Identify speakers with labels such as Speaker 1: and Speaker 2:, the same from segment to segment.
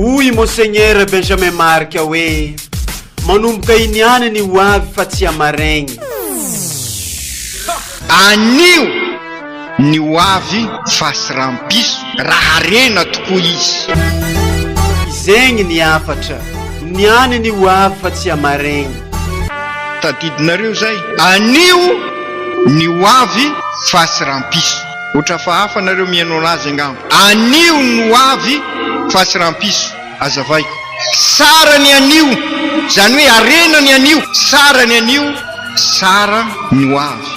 Speaker 1: Hoy i Monseigneur Benjamin Marc hoe, Manomboka iny ihany ny ho avy fa tsy hamaregny.
Speaker 2: Anio ny ho avy fa sy rampiso raha harena tokoa izy.
Speaker 1: Izegny ny hafatra, niany ny ho avy fa tsy hamaregny.
Speaker 2: Tadidinareo izay? Anio ny ho avy fa sy rampiso. Ohatra hafahafa nareo mihaino anazy angamba. Anio ny ho avy fa tsy rampiso. Azavaiko. Sara ny anio, izany hoe harena ny anio, sara ny anio, sara ny ho avy.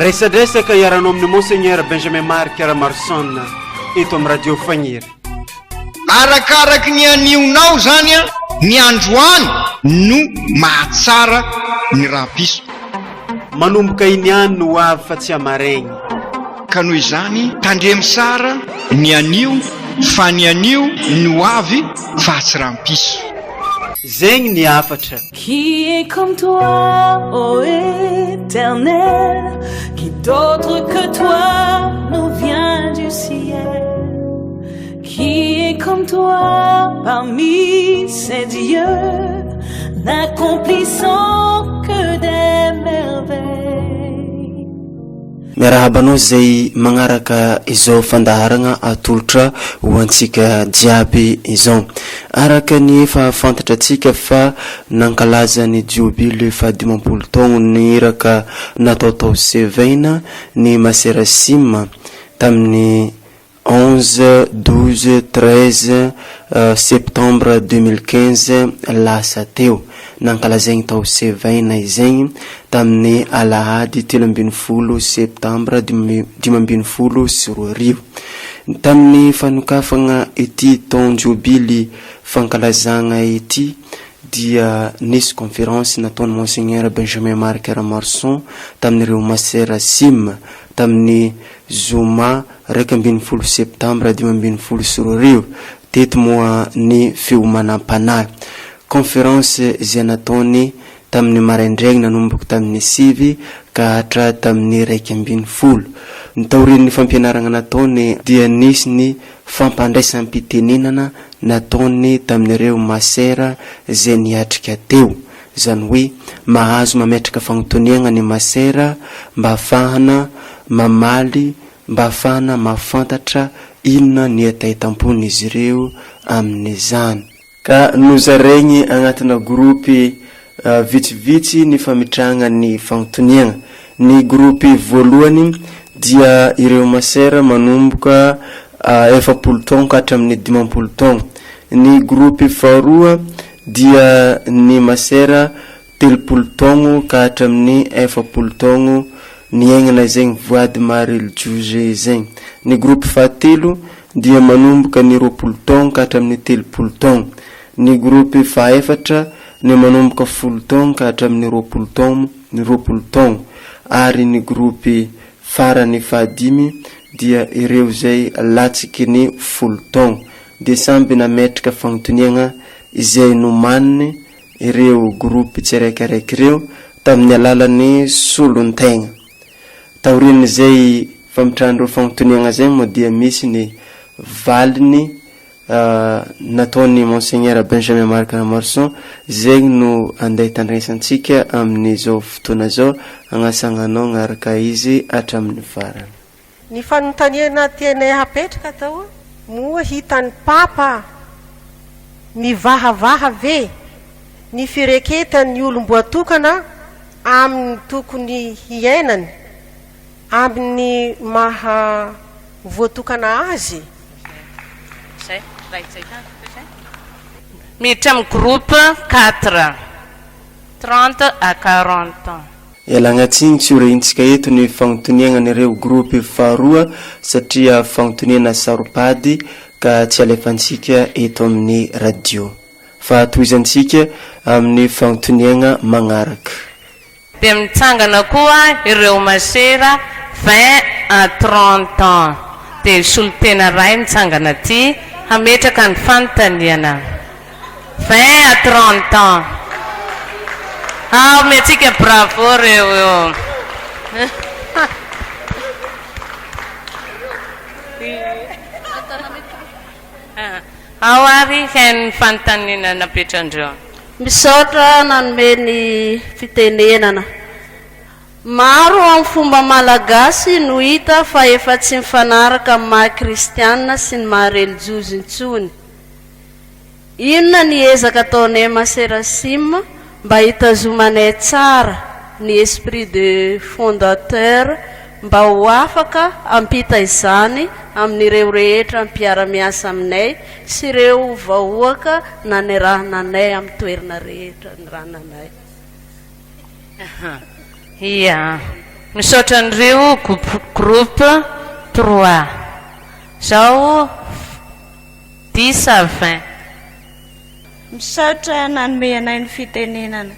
Speaker 1: Resadresaka iarahanao amin'i Monseigneur Benjamin Marc Ramaroson eto amin'ny Radio Fagniry.
Speaker 2: Arakaraky ny anionao izany ny androany no mahatsara ny rahapiso.
Speaker 1: Manomboka iny ihany no ho avy fa tsy hamaregny.
Speaker 2: Ka noho izany tandremo tsara ny anio fa ny anio no ho avy fa tsy rahampiso.
Speaker 1: Zegny ny hafatra.
Speaker 3: Qui est comme toi, ô Éternel, qui d'autre que toi nous vient du ciel? Qui est comme toi parmi ces dieux, n'accomplissant que des merveilles?
Speaker 4: Miarahaba anao izay magnaraka izao fandaharagna atolotra ho antsika jiaby izao. Araka ny efa fantatra antsika fa nankalaza ny jobily fahadimampolo taogno ny iraka natao tao Seveina ny Masera Sima tamin'ny 11, 12, 13 septembre 2015 lasa teo. Nankalazaigny tao Sevaina izegny tamin'ny alahady 13 septambra 2015. Tamin'ny fanokafagna ity taon-jobily fankalazagna ity dia nisy conférence nataon'i Monseigneur Benjamin Marc Ramaroson tamin'ireo Masera Sim tamin'ny zoma 11 septambra 2015, teto moa ny fiomanam-panahy. Conférence izay nataony tamin'ny maraindraigny nanomboka tamin'ny sivy ka hatra tamin'ny 11. Taorian'ny fampianaragna nataony dia nisy ny fampandraisam-pitenenana nataony tamin'ireo masera izay niatrika teo. Izany hoe mahazo mametraka fagnontoniagna ny masera mba hafahana mamaly mba hafahana mahafantatra inona ny hetahetam-pon'izy ireo amin'izany. Ka nozaraigny agnatina gropy vitsivitsy ny fametrahagna ny fagnontoniagna. Ny gropy voalohany dia ireo masera manomboka 40 taogno ka hatramin'ny 50 taogno. Ny gropy faharoa dia ny masera 30 taogno ka hatramin'ny 40 taogno niaignana zegny voady maha relijioze zegny. Ny gropy fahatelo dia manomboka ny 20 taogno ka hatramin'ny 30 taogno. Ny gropy fahaefatra ny manomboka folo taogno ka hatramin'ny 20 taogno ny 20 taogno ary ny gropy farany fahadimy dia ireo izay latsiky ny folo taogno dia samby nametraka fagnontoniagna izay nomaniny ireo gropy tsiraikaraiky ireo tamin'ny alalan'ny solontegna. Taorian'izay fametrahan'ireo fagnontoniagna izay moa dia misy ny valiny nataon'i Monseigneur Benjamin Marc Ramaroson, zegny no andeha hitandregnesantsika amin'izao fotoana izao, agnasagna anao agnaraka izy hatramin'ny farany.
Speaker 5: Ny fanontaniana tianay hapetraka atao, moa hitan'ny Papa mivahavaha ve ny fireketan'ny olom-boatokana amin'ny tokony hiainany amin'ny maha voatokana azy?
Speaker 6: Miditra amin'ny groupe quatre, 30 à 40 ans.
Speaker 4: Ialagna tsiny tsy ho rehintsika eto ny fagnontoniagna an'ireo groupe faharoa satria fagnontoniana saropady ka tsy alefantsika eto amin'ny radio. Fa tohizantsika amin'ny fagnontoniagna magnaraka.
Speaker 6: Dia mitsangana koa ireo masera 20 à 30 ans. Dia solontena iray mitsangana aty hametraka ny fanontaniana. 20 à 30 ans. Ah, omentsika bravo reo eo. Ao ary hihaino ny fanontaniana napetrandreo.
Speaker 7: Misaotra nanome ny fitenenana. Maro amin'ny fomba malagasy no hita fa efa tsy mifanaraka amin'ny maha kristianina sy ny maha relijiozy intsony. Inona ny ezaka ataonay Masera Sim mba hitazomanay tsara ny esprit de fondateur mba ho afaka hampita izany amin'ireo rehetra mpiara-miasa aminay sy ireo vahoaka nanirahana anay amin'ny toerana rehetra nirahana anay.
Speaker 6: Ia. Misaotra an'ireo groupe trois. Zao dix à 20.
Speaker 8: Misaotra nanome anay ny fitenenana.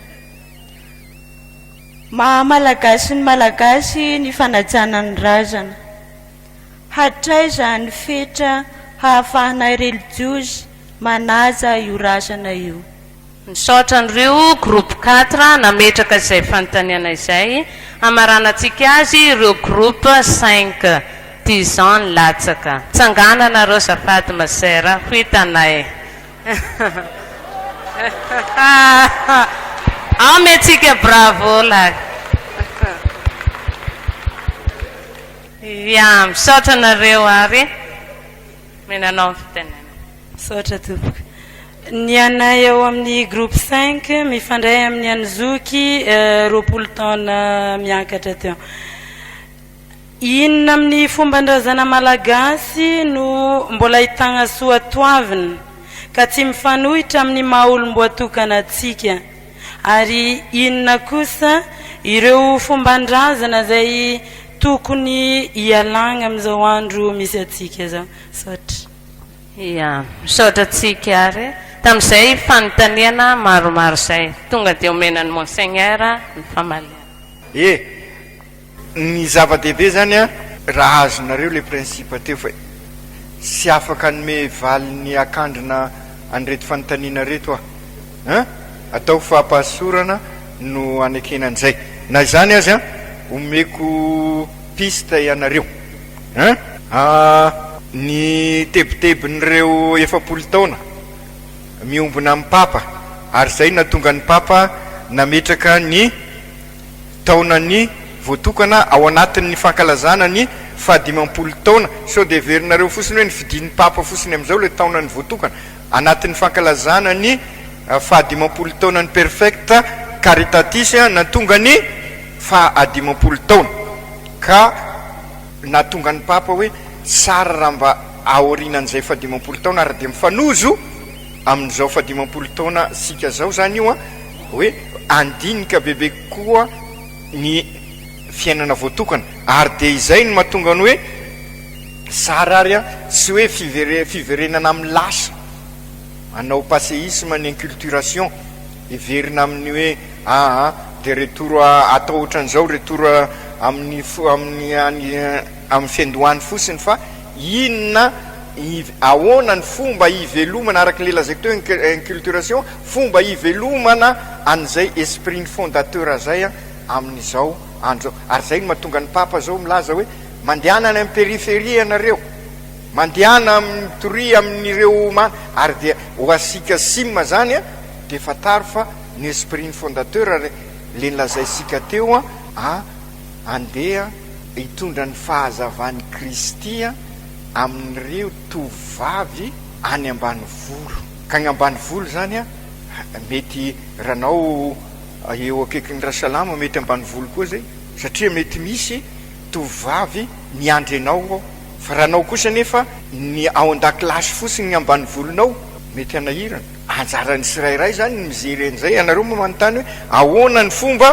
Speaker 8: Maha Malagasy ny Malagasy ny fanajana ny razana. Hatraiza ny fetra hahafahanay relijiozy manaja io razana io?
Speaker 6: Misaotra an'ireo groupe quatre nametraka izay fanontaniana izay. Hamaranantsika azy ireo groupe cinq, dix ans nilatsaka. Tsangana nareo azafady ma sœur ho hitanay. Amen-tsika bravo lahy. Ya, misaotra anareo ary omena anao ny fitenenana.
Speaker 9: Misaotra tompoko. Ny anay ao amin'ny groupe cinq mifandray amin'ny an'i zoky 20 taona miakatra teo. Inona amin'ny fomban-drazana malagasy no mbola ahitagna soa toavina ka tsy mifanohitra amin'ny maha olom-boatokana antsika? Ary inona kosa ireo fomban-drazana izay tokony hialagna amin'izao andro misy antsika izao? Misaotra.
Speaker 6: Ia, misaotra antsika ary tamin'izay fanontaniana maromaro izay. Tonga dia omena an'i Monseigneur ny famaliana.
Speaker 2: E! Ny zava-dehibe zany an, raha azonareo le principe teo fa tsy afaka hanome valiny akandrina an'ireto fanontaniana ireto aho an! Ataoko fa ampahasorana no anekena an'izay. Na izany aza an, omeko piste ianareo an! Ny tebitebin'ireo 40 taona miombona amin'ny Papa, ary izay no nahatonga ny Papa nametraka ny taonan'ny voatokana ao anatin'ny fankalazana ny fahadimampolo taona, sao dia heverinareo fotsiny hoe nifidin'ny Papa fotsiny amin'izao ilay taonan'ny voatokana, anatin'ny fankalazana ny fahadimampolo taonan'ny Perfecta Caritatis nahatonga ny fahadimampolo taona, ka nahatonga ny Papa hoe tsara raha mba aorianan'izay fahadimampolo taona ary dia mifanojo amin'izao fahadimampolo taona sika izao izany io an, hoe handinika bebe kokoa ny fiainana voatokana ary dia izay no mahatonga ny hoe zara ary an tsy hoe fiverenana amin'ny lasa hanao passéisme ny inculturation heverina amin'ny hoe aa dia retour atao ohatran'izao retour amin'ny amin'ny any amin'ny fiandohany fotsiny fa inona Ahoana ny fomba hivelomana, araka ilay lazaiko teo inculturation, fomba hivelomana an'izay esprit-n'ny fondateur izay amin'izao andro izao. Ary izay no mahatonga ny Papa izao milaza hoe, mandehana any amin'ny périphérie ianareo, mandehana mitoria amin'ireo ma-, ary dia ho antsika sim izany dia fantaro fa ny esprit-n'ny fondateur ilay nolazaintsika teo an, andeha hitondra ny fahazavan'i Kristy amin'ireo tovovavy any ambanivolo. Ka ny ambanivolo izany an, mety ranao eo akaikin'i Rasalama mety ambanivolo koa izay, satria mety misy tovovavy miandry anao ao. Fa raha anao kosa anefa ny ao an-dakilasy fotsiny ny ambanivolonao, mety hanahirana. Anjaran'ny tsirairay izany ny mijery an'izay. Ianareo moa manontany hoe ahoana ny fomba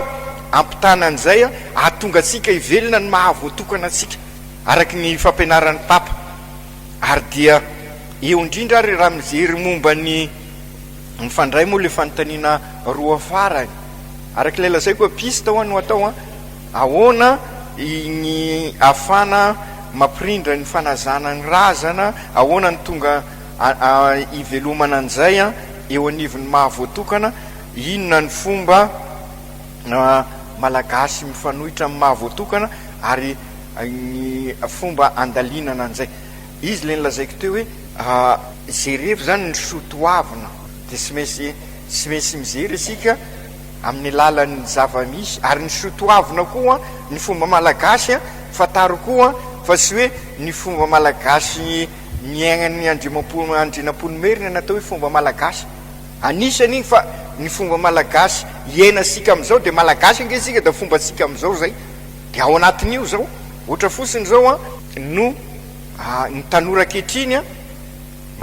Speaker 2: hampitana an'izay hahatonga antsika hivelona ny maha voatokana antsika. Araka ny fampianaran'ny Papa. Ary dia eo indrindra ary raha mijery momba ny mifandray moa ilay fanontaniana roa farany. Araka ilay lazaiko hoe piste ho'a no atao an, ahoana ny ahafahana mampirindra ny fanazana ny razana, ahoana no tonga hivelomana an'izay an, eo anivon'ny maha voatokana, inona ny fomba malagasy mifanohitra amin'ny maha voatokana ary ny fomba andalinana an'izay. Izy ilay nolazaiko teo hoe jerevo izany ny soa toavina dia tsy maintsy tsy maintsy mijery isika amin'ny alalan'ny zava-misy ary ny soa toavina koa ny fomba malagasy fantaro koa fa tsy hoe ny fomba malagasy niainan'ny Andriamampo Andrianampoinimerina natao hoe fomba malagasy. Anisany iny fa ny fomba malagasy iainantsika amin'izao dia malagasy ange isika dia fombantsika amin'izao izay. Dia ao anatin'io izao, ohatra fotsiny izao an, no ny tanora ankehitriny an,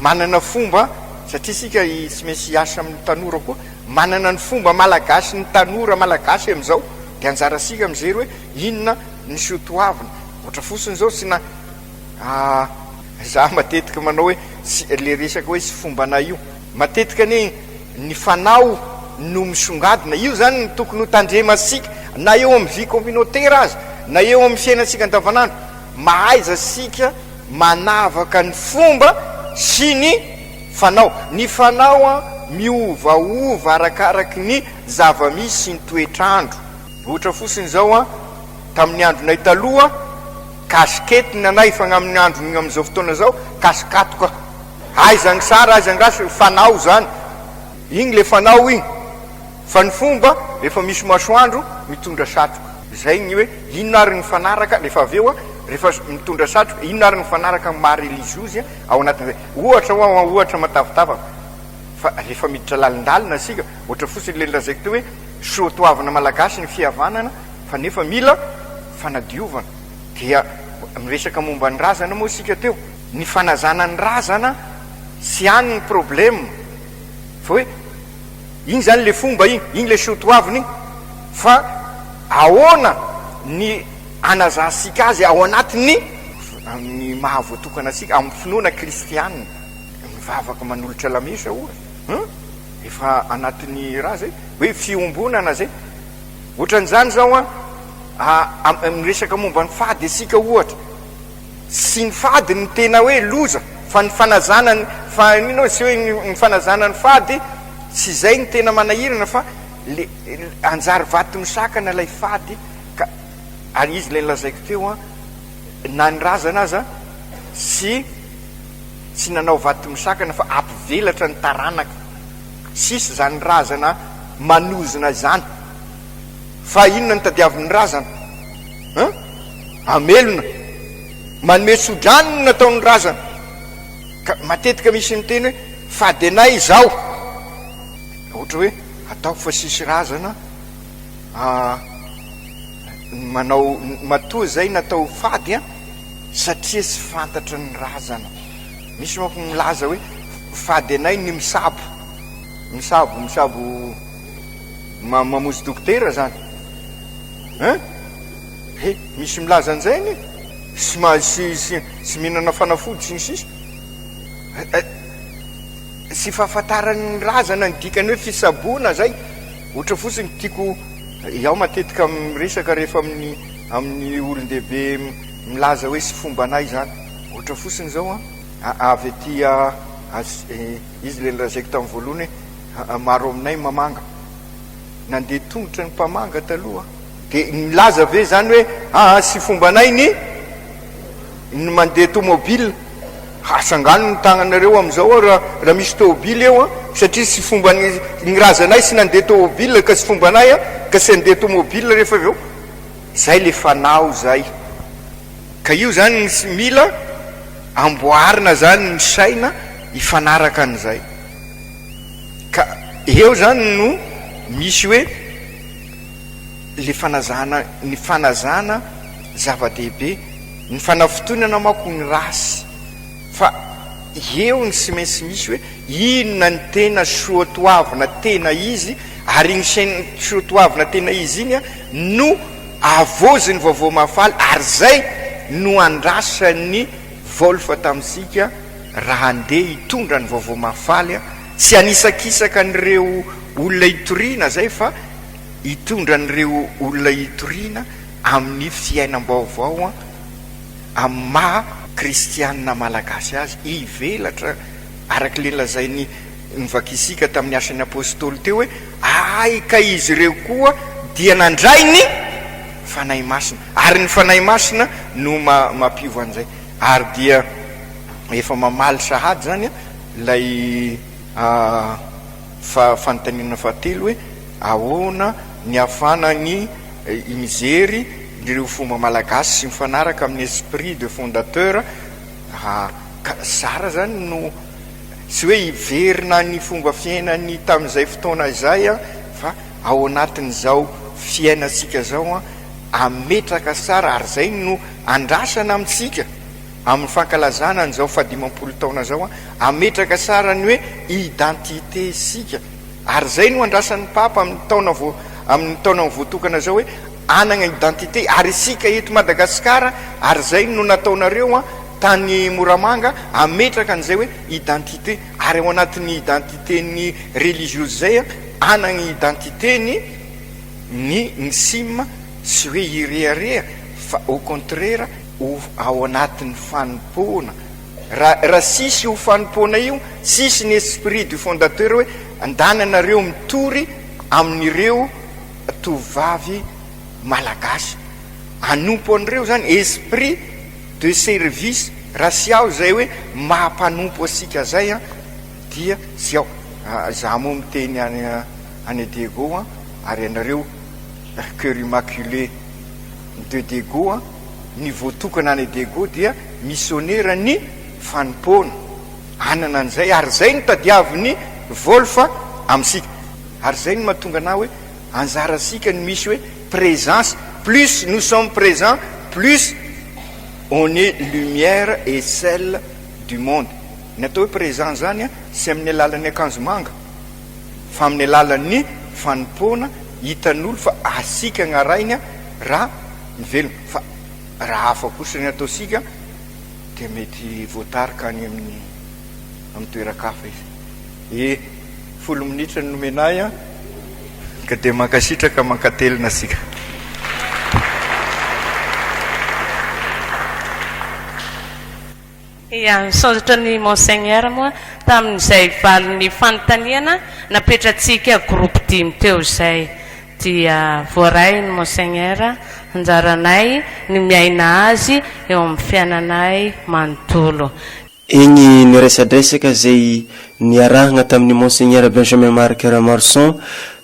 Speaker 2: manana fomba, satria isika tsy maintsy hiasa amin'ny tanora koa, manana ny fomba malagasy ny tanora malagasy amin'izao, dia anjarantsika mijery hoe inona ny soatoavina. Ohatra fotsiny izao tsy na za matetika manao hoe tsy, le resaka hoe tsy fombanay io. Matetika anie ny fanao no misongadina, io zany no tokony ho tandremantsika na eo amin'ny vie communautaire aza, na eo amin'ny fiainantsika andavanandro, mahaiza isika manavaka ny fomba sy ny fanao. Ny fanao an miovaova arakaraky ny zava-misy sy ny toetr'andro. Ohatra fotsiny izao an, tamin'ny andronay taloha, casquette ny anay fa amin'ny andron'ny amin'izao fotoana izao, kasikatoka. Aiza ny tsara aiza ny ratsy, fanao zany, igny le fanao igny, fa ny fomba rehefa misy masoandro mitondra satroka, zay ny hoe inona ary ny mifanaraka rehefa avy eo rehefa mitondra satroka, inona ary ny mifanaraka amin'ny maha reliziozy ao anatin'izay, ohatra hoa ohatra matavitavaka fa rehefa miditra lalindalina isika, ohatra fotsiny le nolazaiko teo hoe soatoavina malagasy ny fihavanana fa nefa mila fanadiovana, dia miresaka momba ny razana moa isika teo. Ny fanazana ny razana tsy any ny problème fa hoe iny zany le fomba iny, iny le soatoavina iny fa ahoana ny anazantsika azy ao anatin'ny amin'ny maha voatokana antsika amin'ny finoana kristianina, mivavaka manolotra lamesa ohatra hein, efa anatin'ny raha zay hoe fiombonana zay, ohatran'izany zao an, miresaka momba ny fady isika ohatra. Tsy ny fady no tena hoe loza fa ny fanazana ny fa inona ozy tsy hoe ny fanazana ny fady tsy izay no tena manahirana fa le anjary vato misakana ilay fady ka ary izy ilay nolazaiko teo an na ny razana aza tsy tsy nanao vato misakana fa ampivelatra ny taranaka tsisy izany razana manozona izany fa inona no tadiavin'ny razana an Hamelona, manome tso-drano no nataon'ny razana. Ka matetika misy miteny hoe fady anay izao. Ohatra hoe ataoko fa tsisy razana manao matoa izay natao fady an, satria tsy fantatry ny razana. Misy manko milaza hoe fady anay ny misabo, misabo, misabo mamonjy dokotera zany hein. He, misy milaza an'izay anie, sy ma, sy, sy, sy mihinana fanafody sy ny sisa. Eh, eh, sy fahafantaran'ny razana ny dikany hoe fisaboana zay. Ohatra fotsiny tiako, iaho matetika miresaka rehefa amin'ny, amin'ny olon-dehibe milaza hoe sy fombanay izany. Ohatra fotsiny izao an, avy aty a, izy ilay nolazaiko tamin'ny voalohany hoe maro aminay mamanga. Nandeha tongotra ny mpamanga taloha. Dia milaza ve izany hoe aa tsy fombanay ny ny mandeha tomobile? Asangano ny tagnanareo amin'izao aho raha raha misy tôbily eo an, satria tsy fomban'ny ny razanay tsy nandeha tôbile ka tsy fombanay an, ka tsy handeha tômobile rehefa avy eo. Zay le fanao zay. Ka io zany ny mila amboarina zany ny saina hifanaraka an'izay. Ka eo zany no misy hoe le fanazana ny fanazana zava-dehibe, ny fanafotoinana manko ny rasy fa eo ny tsy maintsy misy hoe inona ny tena soatoavina tena izy ary iny soatoavina tena izy iny no avozin'ny vaovao mahafaly ary zay no andrasan'ny Wolf tamintsika raha handeha hitondra ny vaovao mahafaly, tsy hanisakisaka an'ireo olona hitoriana zay fa hitondra an'ireo olona hitoriana amin'ny fiainam-baovao amin'ny maha kristianina malagasy azy, hivelatra araka ilay lazain'i novakisika tamin'ny Asan'ny Apostoly teo hoe ay ka izy ireo koa dia nandray ny Fanahy Masina, ary ny Fanahy Masina no mampiova an'izay, ary dia. Efa mamaly sahady izany ilay fanontaniana fahatelo hoe ahoana ny ahafahana ny mijery ireo fomba malagasy sy mifanaraka amin'ny esprit de fondateur ka zara izany no tsy hoe hiverina ny fomba fiainany tamin'izay fotoana izay fa ao anatin'izao fiainantsika izao ametraka sara ary izay no andrasana amintsika amin'ny fankalazana an'izao fahadimampolo taona izao hametraka tsara ny hoe identité isika ary izay no andrasan'ny Papa amin'ny taona vao amin'ny taona voatokana izao hoe hanana identité ary isika eto Madagasikara ary izay no nataonareo an tany Moramanga hametraka an'izay hoe identité ary ao anatin'ny identité-n'ny religieuse izay hanana identité ny ny ny sim tsy hoe hirehareha fa au contraire ho ao anatin'ny fanompoana, raha raha tsisy io fanompoana io, tsisy ny esprit du fondateur hoe andana nareo mitory amin'ireo tovovavy malagasy, hanompo an'ireo zany, esprit de service, raha tsy ao izay hoe maha mpanompo antsika zay an, dia tsy ao, za moa miteny any any Diego an, ary ianareo Coeur Immaculé de Diego an, ny voatokana any Diego dia misionera ny fanompoana, hanana an'izay, ary izay no tadiavin'ny Wolf amintsika, ary izay no mahatonga anah hoe anjarantsika ny misy hoe présence, plus nous sommes présents, plus on est lumière et sel du monde, ny atao hoe présent zany tsy amin'ny alalan'ny akanjo manga fa amin'ny alalan'ny fanompoana hitan'olo fa asika gn'arainy raha mivelona fa raha hafa kosa ny ataontsika dia mety voatarika any amin'ny amin'ny toeran-kafa izy. E, folo minitra no nomena ahy an, ka dia mankasitraka mankatelina isika.
Speaker 6: Ia, misaotra ny Monseigneur moa tamin'izay valin'ny fanontaniana napetratsika groupe dimy teo izay. Dia voaray ny Monseigneur, anjaranay ny miaina azy eo amin'ny fiainanay manontolo.
Speaker 4: Eny ny resadresaka izay niarahagna tamin'ny Monseigneur Benjamin Marc Ramaroson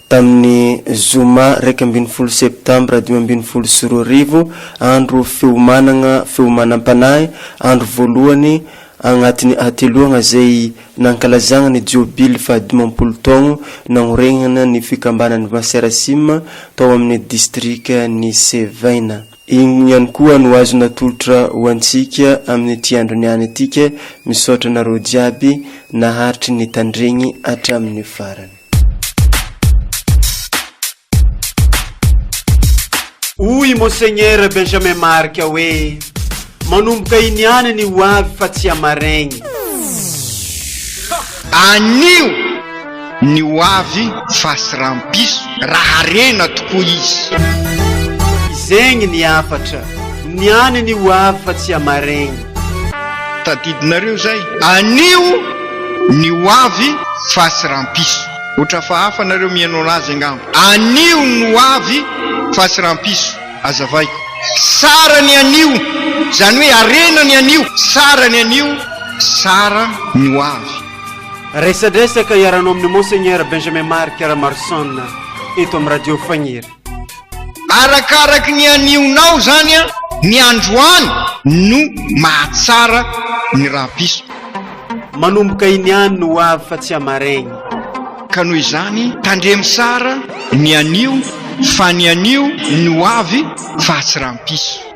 Speaker 4: Tamin'ny zoma 11 septambra 2015, andro fiomanagna fiomanam-panahy, andro voalohany agnatin'ny hateloagna izay nankalazagna ny jobily faha-dimampolo taogno nagnoregnana ny fikambanan'ny Masera Sim tao amin'ny distrikan'i Sevaina. Igny ihany koa no azo natolotra ho antsika amin'ity andro niany ity ke misaotra anareo jiaby naharitry nitandregny hatramin'ny farany.
Speaker 1: Hoy i Monseigneur Benjamin Marc hoe, Manomboka iny ihany ny ho avy fa tsy hamaregny.
Speaker 2: Anio ny ho avy fa sy rampiso raha harena tokoa izy.
Speaker 1: Zegny ny hafatra, niany ny ho avy fa tsy hamaregny.
Speaker 2: Tadidinareo zay? Anio ny ho avy fa tsy rampiso. Otra hafahafa nareo mihaino anazy angamba. Anio ny ho avy fa tsy rampiso. Azavaiko. Tsara ny anio, zany hoe harena ny anio. Tsara ny anio, tsara ny ho avy.
Speaker 1: Resadresaka iarahanao amin'i Monseigneur Benjamin Marc Ramaroson eto amin'ny Radio Fagniry.
Speaker 2: Arakaraky ny anionao zany an, ny androany no mahatsara ny rahapiso.
Speaker 1: Manomboka iny ihany no ho avy fa tsy hamaregny.
Speaker 2: Ka noho izany tandremo tsara ny anio fa ny anio no ho avy fa tsy rahampiso.